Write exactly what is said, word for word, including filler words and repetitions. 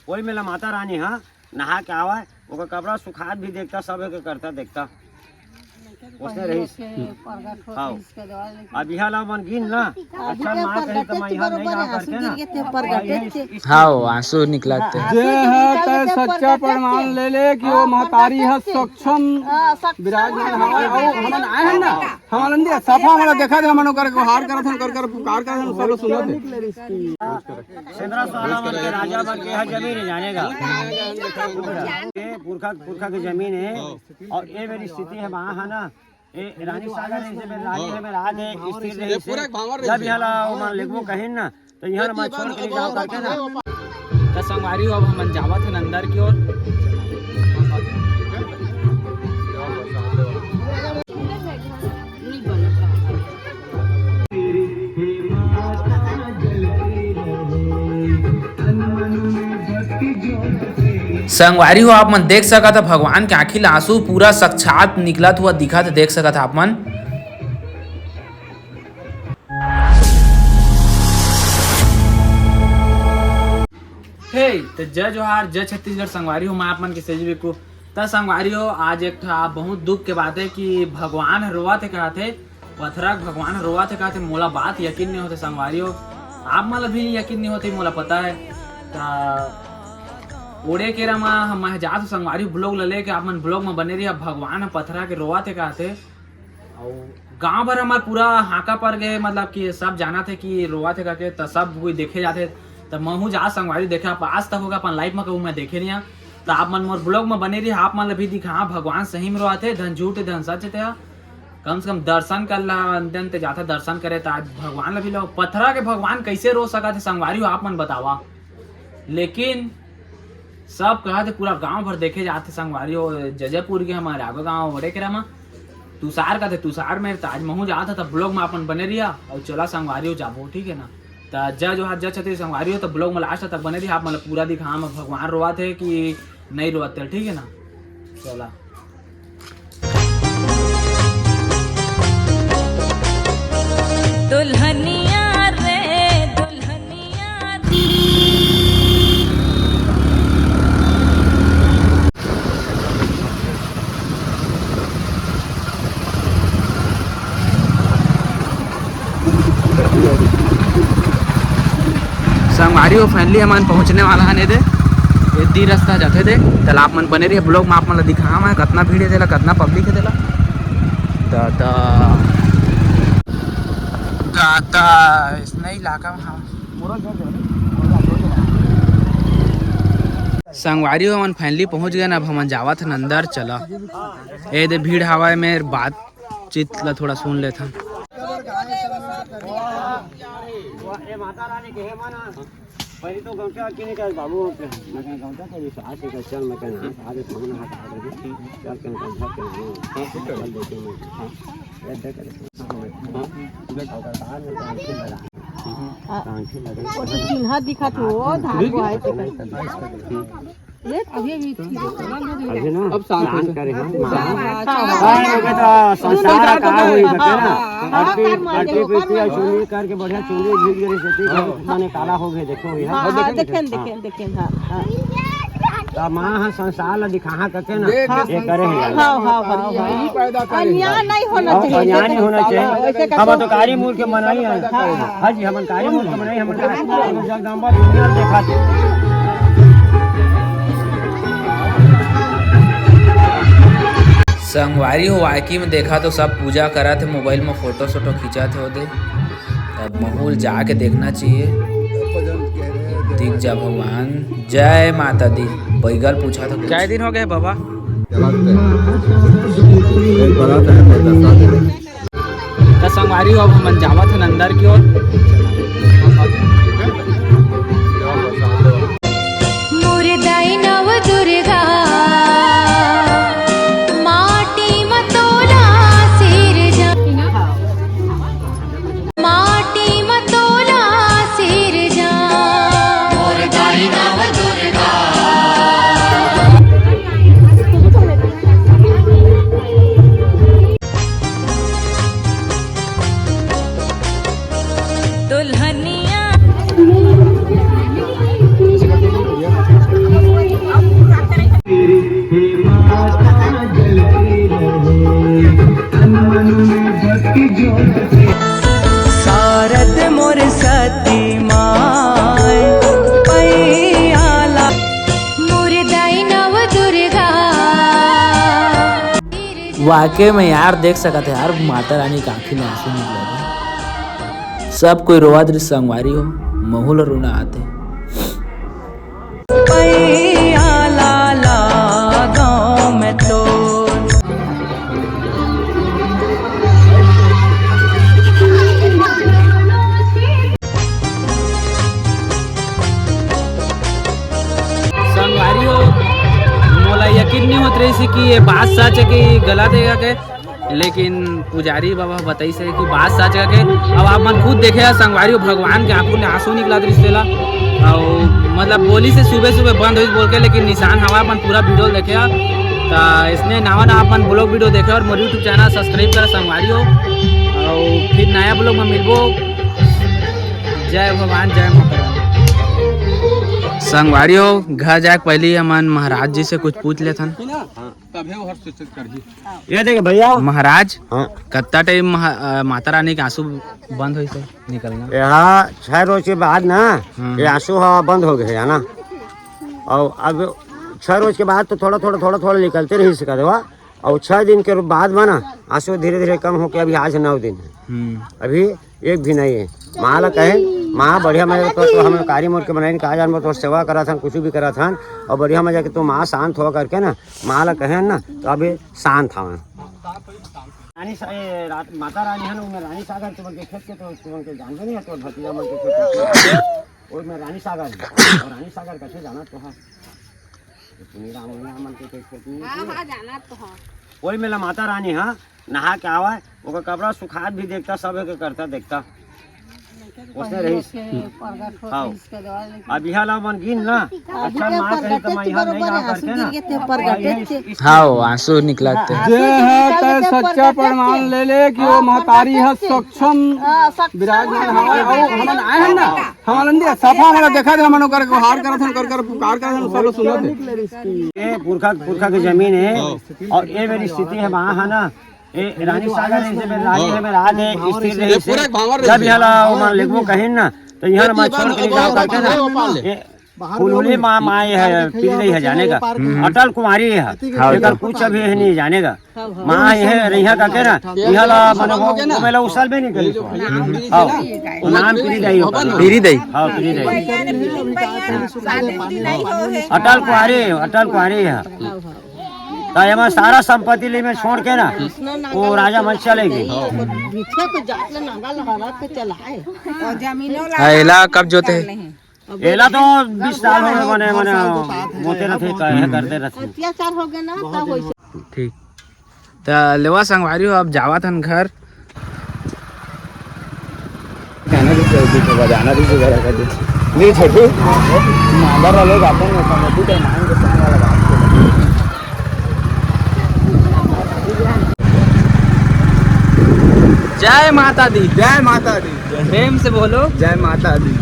कोई मेला माता रानी हा नहा के आवय, ओकर कपड़ा सुखात भी देखता, सब एक करता देखता। ओसने रहिस। प्रगट होत हाँ। रहिस के द्वारा, लेकिन अब इहाँ ला मन गिन ना, अभी अच्छा के माँ कहे प्रगटे तो मैं इहाँ नहीं बरोबर आ है, करके आंसू ना। गिर के ते प्रगटे ते। हाँ, वो आंसू निकलत हे। जे है ते सच्चा प्रमाण ले ले कि वो महतारी है सक्षम हाँ, सक्षम विराजमान हमारे, वो हमन आए हैं ना, हमन अंदर सफा वाला देखा थे, हमन ओकर गुहार करत हन, कर कर पुकार करत हन, सब सुनत हे। सेंदरा साला मन के राजा मन के यह जमीन है, जानेगा। ये पुरखा, पुरखा की जमीन है। और ये मेरी स्थिति है, वहाँ है ना, ये रानी सागर है, इसे मेरे रानी है, मेरा हाथ है, स्थिर रहे ये इसे। पूरा भावर रहे जब इसे। यहाँ ला, वो मान लेगबो कहीं ना, तो यहाँ ला मैं छोड़ के नहीं जाऊँ करके ना। तो संगवारी हो, अब हमन जावत हन अंदर की ओर। संगवारी हो, आप मन देख सकत ह, भगवान के आंखी ले आंसू पूरा साक्षात निकलत हुआ दिखत हे, देख सकत ह आप मन। हे, त जय जोहार, जय छत्तीसगढ़ संगवारी हो, मैं आप मन के सेजी बिकू। त संगवारी हो, आज एक ठा बहुत दुख के बात है कि भगवान ह रोवत हे कहत हे, पथरा के भगवान ह रोवत हे कहत हे, मोला बात यकीन नहीं होते संगवारी हो, आप मन ला भी यकीन नहीं होते, मोला पता है। त ओड़े केरा म हम जात हो संगवारी vlog ल लेके, आप मन vlog म बने रहिए। भगवान ह पथरा के रोवत हे कहत हे, अउ गांव भर हमार पूरा हाका पड़ गए, मतलब कि सब जानत हे कि रोवत हे करके, त सब कोई देखे जाथे। त महू जा संगवारी देखे, आप आज तक होगा अपन life म कहूँ मैं देखे नहीं हूँ। त आप मन मोर vlog म बने रही, आप मन ल भी दिखा, हाँ, भगवान सही में रोवत हे, धन झूठ हे, धन सच हे। ते कम से कम दर्शन कर ला, अंदर ते जाथे दर्शन करे, त आज भगवान ल भी लो। पथरा के भगवान कैसे रो सकत हे संगवारी हो, आप मन बतावा। लेकिन सब कहत हे, पूरा गांव भर देखे जात हे संगवारी हो, जजयपुर के हमारे आगो गांव ओड़े केरा म तुषार कहत हे, तुषार मेर त आज महू जात हे, त vlog म अपन बने रहिया। अउ चला संगवारी हो जाबो, ठीक है ना। त जय जोहार, जय छत्तीस संगवारी हो, त vlog म last तक बने रहिया, आप मन ल पूरा दिखा, हम भगवान रोवत हे कि नहीं रोवत हे, ठीक है ना। चला। दुल्हनिया रे दुल्हनिया। संगवारी हो, finally हमन पहुंचने वाला हन एदे। एदी रास्ता जाथे दे, त आप मन बने रहिए vlog म, आप मन ल दिखाहूं मैं कतना भीड़ हे तेला, कतना public हे तेला। त, त, गाता, इसने इलाका में, हाँ। संगवारी हो, हमन finally पहुंच गए ना, अब हमन जावत हन अंदर, चला। एदे भीड़ हवा में बात चित ला थोड़ा सुन लेथन। ए माता रानी के हे मन, पहले तो गौचा के नहीं कर बाबू, मैं कहा गौचा के विश्वास है, चल मैं कहना आज खाना हटा दे, चल कहना घर के नहीं, चल देखे मैं, हाँ, ये देख ले, हाँ, देख, अगर बाहर में तो आंखें लगा, आंखें लगा, वो तो चिन्हा दिखा थी, वो धान को आए थे। अभी ना अब शांत हो स्नान करे हैं। हाँ, हाँ, हाँ, हाँ, संसार का होई बता ना। हाँ, हाँ, करके, हाँ, करके हाँ, पीती और चुन्नी करके बढ़िया चुन्नी भीग गई रहती, हाँ। माने काला हो गए, देखो भैया। हाँ, हाँ, देखें, देखें, देखें, हाँ, हाँ। त माँ ह संसार ला दिखाहा करके ना, देख, ये करे हैं। हाँ, हाँ, हाँ, हाँ। यही पैदा करे। अन्याय नहीं होना चाहिए। अन्याय नहीं होना चाहिए। हम तो कारी मूल के मनाई है। हाँ, हाँ। हाँ जी, हमन कारी मूल के मनाई, हमन जगदम्बा दुनिया देखा दे। संगवारी हो, वाकई में देखा तो सब पूजा करत हे, mobile में photo सोटो खींचत हे ओदे। अब महूल जाके देखना चाहिए, दिख जा भगवान। जय माता दी। बैगल पूछा तो कै दिन हो गए बाबा? त संगवारी हो, अब हमन जावत हन अंदर की ओर। मोर दाई नव दुर्गा, माटी म तोला सिरजा, माटी म तोला सिरजा। मोर दाई नव दुर्गा। दुल्हनिया वाकई में यार, देख सकत हे यार, माता रानी के आँखी में आंसू निकलत हे। सब कोई रोवत रहिस संगवारी हो, महू ल रोना आत हे। संगवारी हो, मोला यकीन नहीं होत रहिस कि ये बात सच हे कि गलत हे के, लेकिन पुजारी बाबा बताइस हे कि बात सच हे के। अब आप मन खुद देखे हे संगवारी हो, भगवान के आंखों में आंसू निकलत रहिस तेला। अउ मतलब बोलिस हे सुबह सुबह बंद होइस बोल के, लेकिन निशान हवा अपन पूरा video देखे हे। त इसने नावा ना अपन vlog video देखे अउ मोर YouTube channel subscribe करा संगवारी हो, अउ फिर नया vlog में मिलबो। जय भगवान, जय माता रानी। संगवारी हो, घर जाके पहले हमन महाराज जी से कुछ पूछ लेथन। तभे ओहर सूचित करही। ये देखे भैया। महाराज, हाँ। कत्ता time महा-, अ, माता रानी के आंसू बंद होइस हे निकलना? यहाँ छह रोज के बाद ना, हम्म। ये आंसू हवा बंद हो गए है ना। और अब छह रोज के बाद तो थोड़ा, थोड़ा, थोड़ा, थोड़ा निकलते रहिस हे कदवा। और छह दिन के बाद में ना, आंसू धीरे, धीरे कम होके अभी आज नौ दिन है। हम्म। अभी एक भी नहीं है। माँ ला कहे, माँ बढ़िया मजा तो, तो हम कारी मोर के बनाइन, का जान तोर सेवा करत हन, कुछ भी करत हन, और बढ़िया मजा के तू माँ शांत हो करके ना, माँ ला कहे ना, तो अभी शांत हवन। रानी सा-, ए, रात, माता रानी है ना, उनमें रानी सागर तुमन के खेत के, तो तुमन के जानबे नहीं है, तो भतीजा मन के खेत के, ओइमे रानी सागर है, और रानी सागर कैसे जाना तो है। तो सुनी राम, उनी राम मन के खेत में हाँ, हाँ, जाना तो है। ओइमे ला माता रानी, हाँ, नहा के आवे, ओकर कपड़ा सुखात भी देखता, सब एक करता देखता। उसने रही। हाँ। अब इहा ला मन गिन ना, अच्छा माँ कही तो मैं इहा नहीं आ करके ना। हाँ, वो आंसू निकलत हे। जे है तय सच्चा प्रमाण ले ले कि वो महतारी है सक्षम विराजमान हवय। और हमन आए हैं ना, हमन अंदर सफा हमन देखा थे, हमन ओकर गुहार करत हन, कर कर पुकार करत हन, सब सुनत हे। ये पुरखा, पुरखा की जमीन है और ये मेरी स्थिति है वहाँ है ना, ए, रानी सागर रहिस हे, रानी हे, राज हे, स्थिर रहिस हे। जब इहला ओमन लेगबो कहिन ना, तो इहला मैं छोड़ के नहीं जाओ करके ना। ए, फुलहुली माँ, माँ ये है, पीली रही है जाने का। अटल कुमारी है, हाँ, एकर कुछ अभी है नहीं जाने का। माँ ये है, रहिया करके ना, इहला मने वो, वो मेला उसल भी नहीं करी। हाँ, वो नाम पीली दाई होगा। पीली दाई। हाँ, पीली दाई। अटल कुमारी, अटल कुमारी है। त एमा सारा संपत्ति ले में छोड़ के ना, वो राजा मन चले गे। पीछे तो जात ले नांगा लहरा के चला है। और जमीनों ला हाँ, एला कब जोते हे? एला तो बीस साल हो गए, मने, मने, बोते रहते, कहे करते रहते। अत्याचार हो गया ना, तब वैसे। ठीक। त लेवा संगवारी हो, अब जावत हन घर। जाना भी जरूरी होगा, जाना भी जरूरी है। नहीं छोटू, मादर वाले जाते हैं, समझती तो नाम के साथ वाला बात को। जय माता दी। जय माता दी। प्रेम से बोलो। जय माता दी।